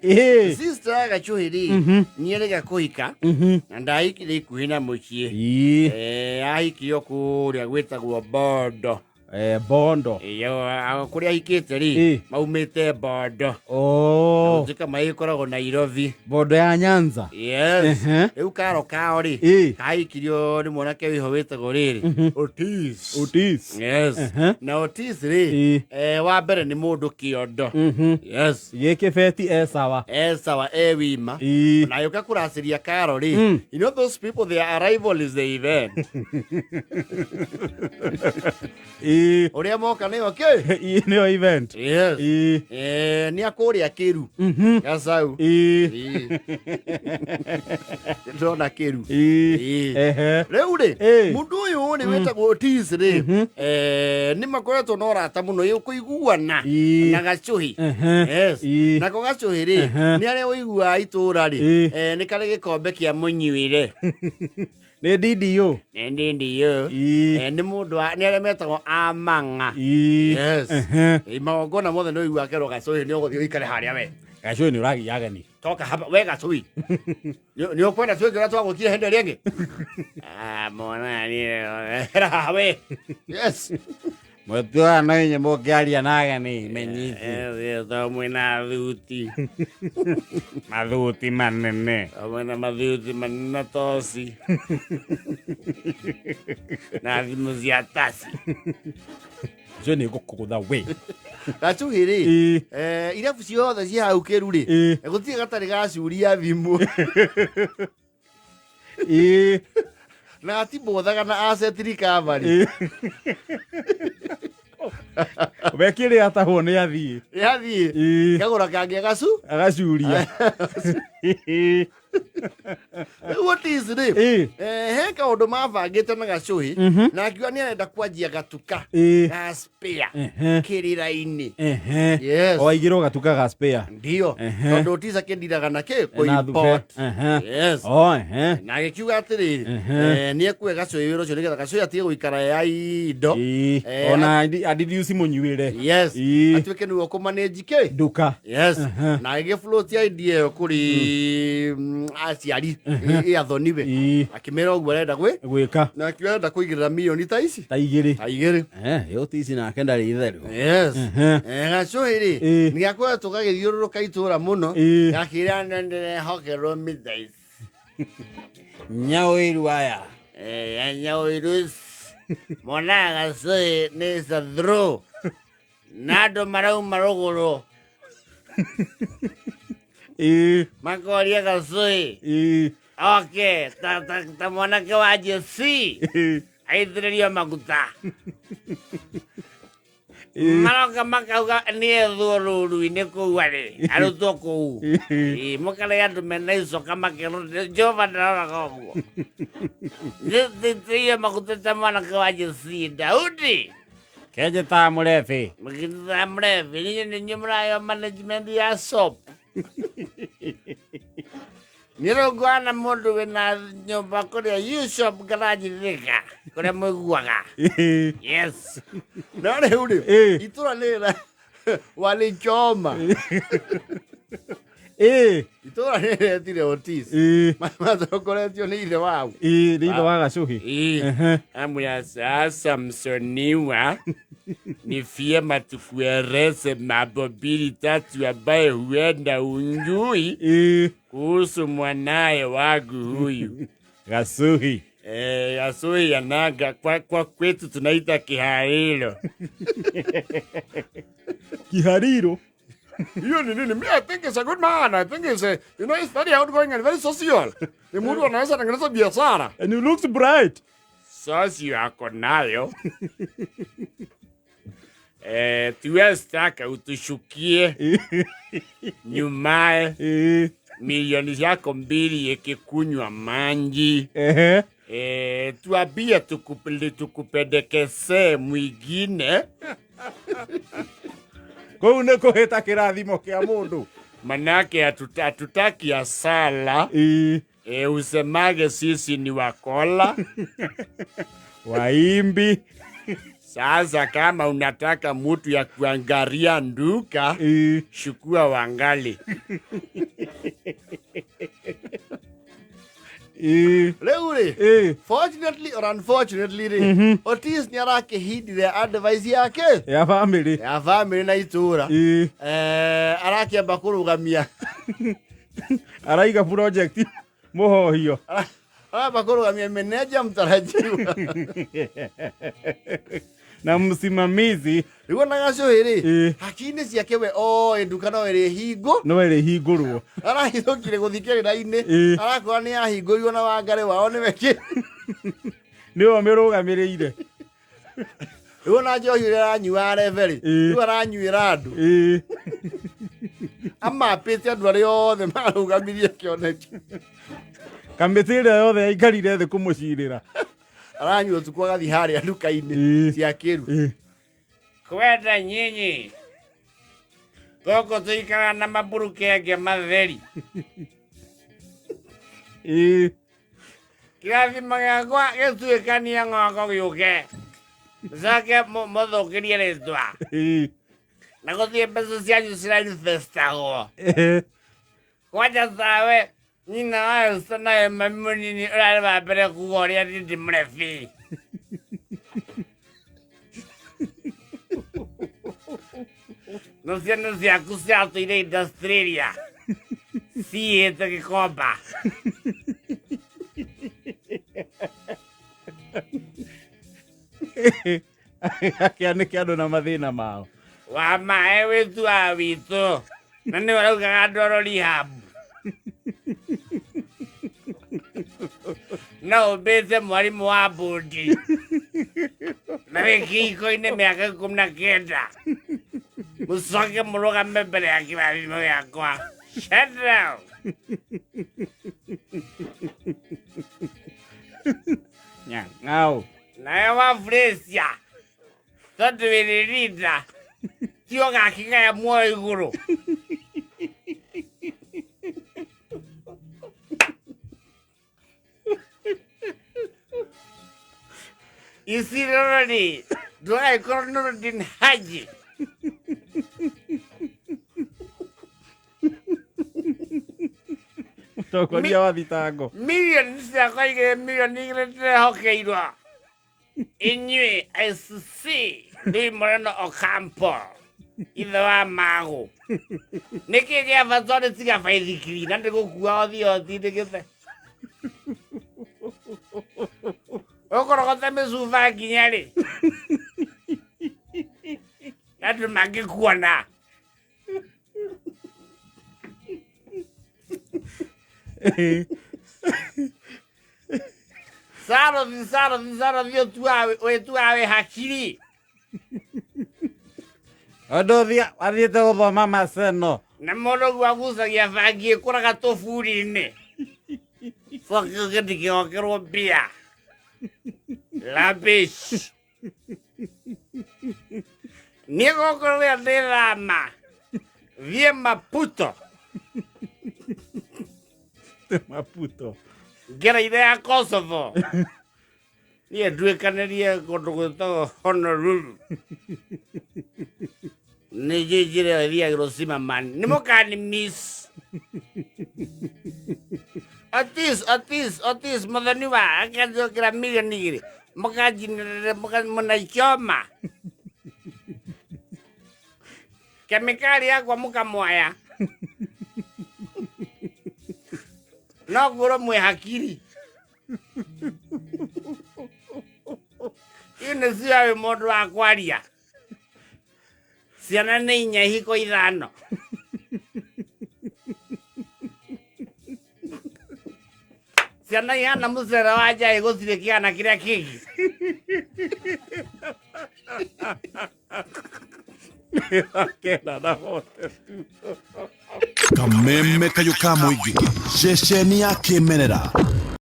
Ĩĩ. Sister ya Gachuhi rĩ, nĩerĩga kũhika na ndahikire ikuhĩ na mũciĩ. Ĩĩ. Eh, ahikio kũrĩa gwĩtagwo Bondo. Eh, Bondo. Iyo, kũrĩa ahikĩte rĩ, Ĩĩ. maumĩte Bondo. Oh. Njĩka maĩ ĩkoragwo Nairobi. Bondo ya Nyanza. Yes. Ehe. Rĩu karo kao rĩ, Ĩĩ. kahikirio nĩ mwanake wĩho wĩtagwo rĩrĩ, Otis. Otis. Yes. Ehe. Na Otis rĩ, Ĩĩ. wa mbere nĩ mũndũ kĩondo. Yes. Gĩkĩ beti e sawa. E sawa e wima. Ĩĩ. Na yũka kũracĩria karo rĩ, you know those people, their arrival is the event. Ĩĩ. Ũrĩa moka nĩyo kĩ? Ĩĩ, nĩyo event. Yes. Ĩĩ. Eh, nĩ akũrĩa kĩru. Gacau. Ĩĩ. Ĩĩ. Ndĩrona kĩru. Ĩĩ. Ĩĩ. Ehe. Rĩu rĩ, Ĩĩ. mũndũ ũyũ rĩ wĩtagwo Otis rĩ, nĩ makoretwo na ũrata mũno ĩ kũiguana Ĩĩ. na Gacuhi. Ehe. Yes. Ĩĩ. Nako Gacuhi rĩ, Ehe. nĩ arĩa ũiguaga itũũra rĩ, Ĩĩ. nĩ karĩ gĩkombe kĩa mũnyuĩre. Nĩ DDO. Nĩ ndindiyo. Ĩĩ. Nĩ mũndũ wa nĩ arĩa metagwo amang'a. Ĩĩ. Yes. Ehe. Ĩ, magongona mothe nĩ ũiguaga kerwo Gacuhi nĩ ũgũthiĩ ũikare harĩa we. Gacuhi nĩ ũragia ageni. Toka hapa we Gacuhi. Nĩ ũkwenda twĩke ũrĩa twagwĩkire hĩndĩ ĩrĩa ĩngĩ? Ah, mwana niĩ hera haha we. Yes. Mũtuaga no inyuĩ mũngĩaria na ageni menyithi. To mwĩna thuti. Mathuti manene. To mwĩna mathuti manene na toci. Na thimũ cia taci. Ũcio nĩ ngũkũgũtha we. Gacuhi rĩ, Ĩĩ. irabu ciothe cia hau kĩru rĩ, Ĩĩ. gũtirĩ gatarĩ gacuria thimũ. Ĩĩ. Na atimbothaga na asset recovery. We kĩrĩa atahwo nĩ athiĩ. Yathiĩ. Ĩĩ. Kagũra kangĩ agacu. Agacuria. Rĩu Otis rĩ, Ĩĩ. he kaũndũ mabangĩte na Gacuhi, na akiuga nĩ arenda kwanjia gatuka Ĩĩ. ga spare Ehe. kĩrĩra-inĩ. Ehe. Yes. O aigĩrwo gatuka ga spare. Ndio. Ehe. Tondũ Otis akĩndiraga na kĩ? Na thube. Kũ-import. Ehe. Yes. Oh, ehe. Na agĩkiuga atĩrĩrĩ, Ehe. nĩ ekue Gacuhi wĩra ũcio nĩgetha Gacuhi atige gũikara ya indo. Ĩĩ. Ona adidiuci mũnyuĩre. Yes. Ĩĩ. Atuĩke nĩwe ũkũmanage kĩ? Nduka. Yes. Ehe. Na agĩgĩfloat idea ĩyo kũrĩ aciari ĩ athoniwe. Ĩĩ. Akĩmera ũguo arenda gwĩ Gwĩka. na akiuga arenda kũigĩrĩra mirioni ta ici Ta igĩrĩ. ta igĩrĩ. Eh, ĩyo tici nake ndarĩ itherũ. Yes. Ehe. Gacuhi rĩ, Ĩĩ. nĩ gakoretwo gagĩthiũrũrũka itũũra mũno Ĩĩ. gakĩra nĩ ndĩrehokerwo mita ici. Nyaũiru aya. Nyaũiru monaga Gacuhi nĩ sathro na andũ marauma rũgũrũ Ĩĩ. makoria Gacuhi Ĩĩ. oke ta mwanake wa Jesi Ĩĩ. aitĩrĩrio maguta. Ĩĩ. Maroka makauga nĩethwo rũru-inĩ kũu arĩ arutwo kũu. Ĩĩ. Ĩĩ, mũkarĩa andũ mena icoka makerwo Jehova ndaroraga ũguo nĩtĩirio maguta ta mwanake wa Jesi Daudi. Kenjĩtaga mũrebi. Mũkĩtaga mũrebi niĩ nĩ inyuĩ mũrayo management ya shop. Nĩrũngwana na mũndũ wĩna nyũmba kũrĩa U-shop garage Thika kũrĩa mũiguaga. Ĩĩ. Yes. No rĩu rĩ, Ĩĩ. itũra nĩ walichoma. Ĩĩ. Itũra nĩ rĩretire Otis. Ĩĩ. Matongoretio nĩ ithe wao. Ĩĩ, nĩ ithe wa Gacuhi. Ĩĩ. Ehe. Amwĩa sasa msoniwa ni vyema tukueleze mambo mbili tatu ambaye huenda unjui Ĩĩ. kuhusu mwanaye wangu huyu. Gacuhi. Gacuhi anaga kwa kwetu tunaita kihariro. Kihariro. Hiyo ni nini? Me, I think it's a good man. I think it's a, you know, it's very outgoing and very social. Ni mtu anaweza tengeneza biashara. And he looks bright. Socio ako nayo. Tuwezi taka utushukie nyumae Ĩĩ. milioni zako mbili ikikunywa manji. Ehe. Tuambie tukupendekesee mwingine. Kũu nĩ kũhĩta kĩrathimo kĩa mũndũ. Manake hatutaki hasara. Ĩĩ. Usemage sisi ni wakola. Waimbi. Sasa kama unataka mutu ya kuangaria nduka, shukua Wangali. Rĩu rĩ, fortunately or unfortunately rĩ, Otis nĩ arakĩhindire advice yake ya bamĩrĩ. Ya family na itũra. Arakĩamba kũrũgamia Araiga project mũhohio. Aramba kũrũgamia meneja mtarajiwa na msimamizi. Rĩu ona gacũhĩ rĩ, haki-inĩ ciake we oĩ nduka no ĩrĩ hingo. No ĩrĩ hingũrwo. Arahithũkire gũthiĩ kĩrĩra-inĩ, arakora nĩ yahingũrirwo na Wangarĩ wao nĩwe kĩ. Nĩwe mĩrũgamĩrĩire. Rĩu ona njohi ũrĩa aranyua reberĩ, rĩu aranyuĩra andũ, amapĩte andũ arĩa othe marũgamirie kĩoneki. Kamĩtĩ ĩrĩa yothe yaikarire thĩ kũmũcirĩra. Aranyua ũtukũ agathiĩ harĩa nduka-inĩ cia kĩru. Kwenda nyinyi gũkũ tũikaraga na maburukenge matheri. Kĩrathimo gĩakwa gĩtuĩkanie ng'ongo gĩũke mũcoke mũthũkĩrie rĩtwa na gũthiĩ mbeca cianyu cirainvestagwo. Kwanja tawe nyina wa Esther nawe mami mũnini ũrarĩ wa mbere kuga ũrĩa niĩ ndĩ mũrebi. No ciana ciaku ciatũire industriaria ciyĩte gĩkomba. Akĩanĩke andũ na mathĩna mao. Wa maĩ wĩtuaga witũ na nĩ ũraugaga ndwarwo rehab no ũmbĩte mwarimũ wa bũndi na wĩ kĩhiko-inĩ mĩaka 19 mũcoke mũrũgame mbere ya kĩrathimo gĩakwa. Shut down. Nyang'au. Nawe wa Fresia tondũ wĩrĩrinda ti ũgakĩgaya muoyo igũrũ. Isirorori ndũgagĩkorwo Nurudin Haji. Mũtongoria wa thitango. Milioni ciakwa igĩrĩ, milioni 2 ndĩrehokeirwo inyuĩ ICC Luis Moreno Ocampo ithe wa magũ nĩkĩ gĩa bata nĩ tiga baithikiri na ndĩgũkua ũthiĩ ũtindĩkĩte ũkũrogota mĩcuba nginya rĩ andũ mangĩkuona. Sarothi sarothi sarothi ũtuaga wĩ hakiri. Ũndũ athiĩte gũthoma maceno. Na mũndũ guo agucagia bangi ĩkũraga tũburi-inĩ coke ũgĩndikĩhokerwo mbia rubbish. Niĩ gũkũ rĩrĩa ndĩthama thiĩ Maputo. Maputo. Ngereire ya Kosovo niĩ nduĩkanĩrie kũndũ gwĩtagwo Honolulu nĩ njũĩ njĩra ĩyo ĩthiagĩrwo Zimmerman nĩ mũkani miss Otis Otis Otis mũthoni wa akanjokera milioni 2 mũkanjinĩrĩre mũnaichoma kemikali yakwa mũkamwaya no ngũrwo mwĩ hakiri iũ nĩ cio wĩ mũndũ wa kwaria ciana nĩ 4 ihiko 5. Ciana ihana mũcere wa njaĩ gũtirĩ kĩana kĩrĩa kĩngĩ. Kena na hote. Kameme kayũ ka mũingĩ ceceni ya kĩmerera.